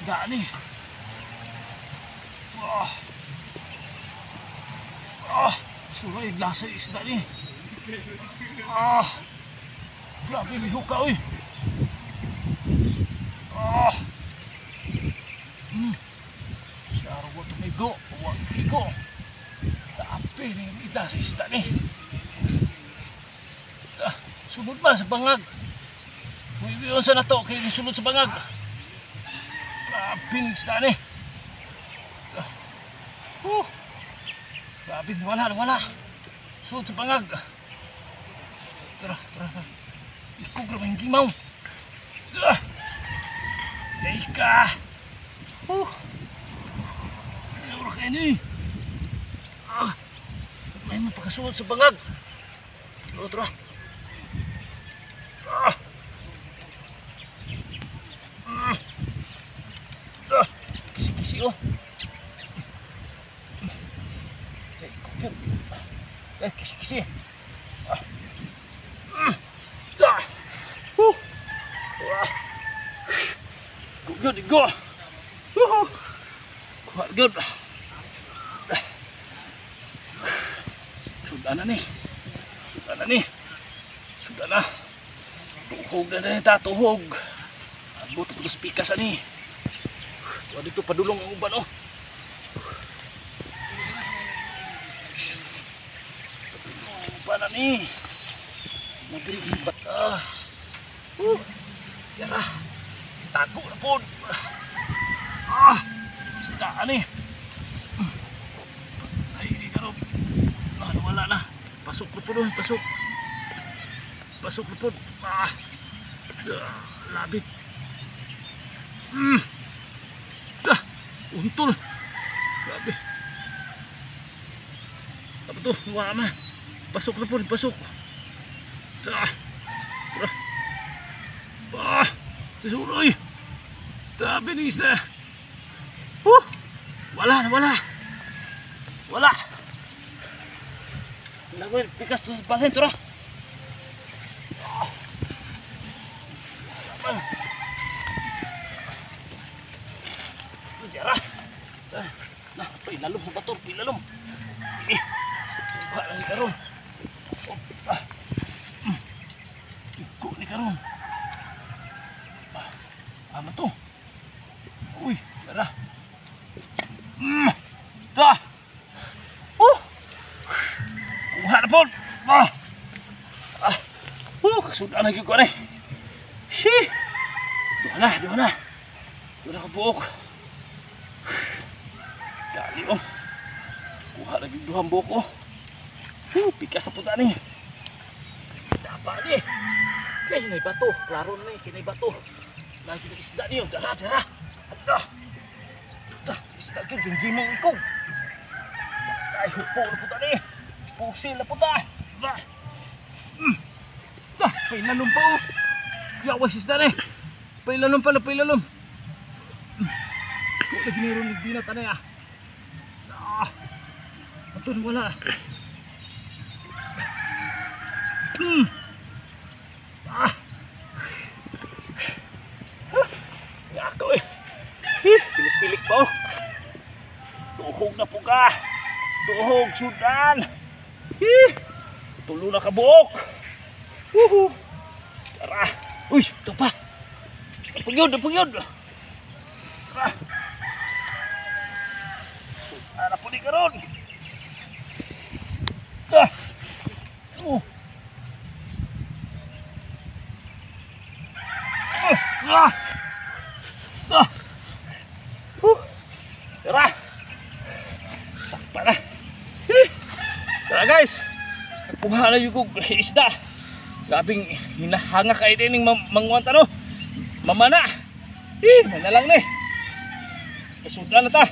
Isda ni. Ah. Ah, suray lasa isda ni. Ah. Grabe lihok ka oy. Ah. Saro ko tumigo, wa igo. Grabe ni isda sa isda ni. Ah, sulod ba sa bangag? Uy, sa nato kay sulod sa bangag. Grabe ni isda ni. Ah. Grabe, wala, wala. Sulod sa bangag. Tara, tara, tara. Ikog ra may gimaw. Ah! Ika! Siguro kayo ni. Ah! May mapakasulod sa bangag. Tara, tara. Ah! Ah! Ah! Kisi-kisi oh. Ikog yun. Eh, kisi-kisi. Ah! Ah! Wah. Good, go. Woohoo. Kuha good. Sudah na ni. Sudah na ni. Sudah na. Tuhog na na ta, tuhog. Abot ko sa pikas ani. Wa dito padulong ang uban oh. Uban na ni. Nagri ah. Yara. Tago na po. Ah, isda ani. Ay, hindi ka rin. Ah, wala na. Pasok na po doon, pasok. Pasok na po. Ah, labit. Ah, untol. Grabe. Apa to? Wala na. Pasok na po, pasok. Ah, tara. Ah, tisuroy. Grabe ni isda. Wala na, wala. Wala. Nagoy, pikas to balhin tara. Ah. Jara. Nah, pilalom sa bato, pilalom. Eh. Wala ni karon. Ah. Iko ni karon. Ah, ama to. Uy, tara. Ta. Kuha na po. Ah. Ah. Kasudan na gyud ko ani. Hi. Duha na, duha na. Duha na ka buok. Dali oh. Kuha na gyud duhang buok oh. Pikas na po ni. Dapa ni. Kay nay bato, klaro na ni, kay nay bato. Lagi ng isda niyo, dara, dara. Ah. Ah, isda gyud gimong ikog. Ay, hupo na po ni. Pusil na po ta. Ah. Ah, pailalom pa oh. Yawas isda ni. Pailalom pa na, pailalom. Kung sa giniron ni binat ani ah. Ah. Ato wala. Ah. Yako eh. Pilik-pilik pa oh. Tuhog na po ka. Tuhog, sudan. Tulo na kabuok. Woohoo. Tara. Uy, ito pa. Napag yun, napag yun. Tara. Sudan na po ni karon. Ah. Oh. Ah. Ah. Tara. Sakpa na. Tara guys. Kuha na yung kog isda. Grabing hinahanga kayo din ng manguan tano. Mamana. Mana lang ni. Kasudan na ta.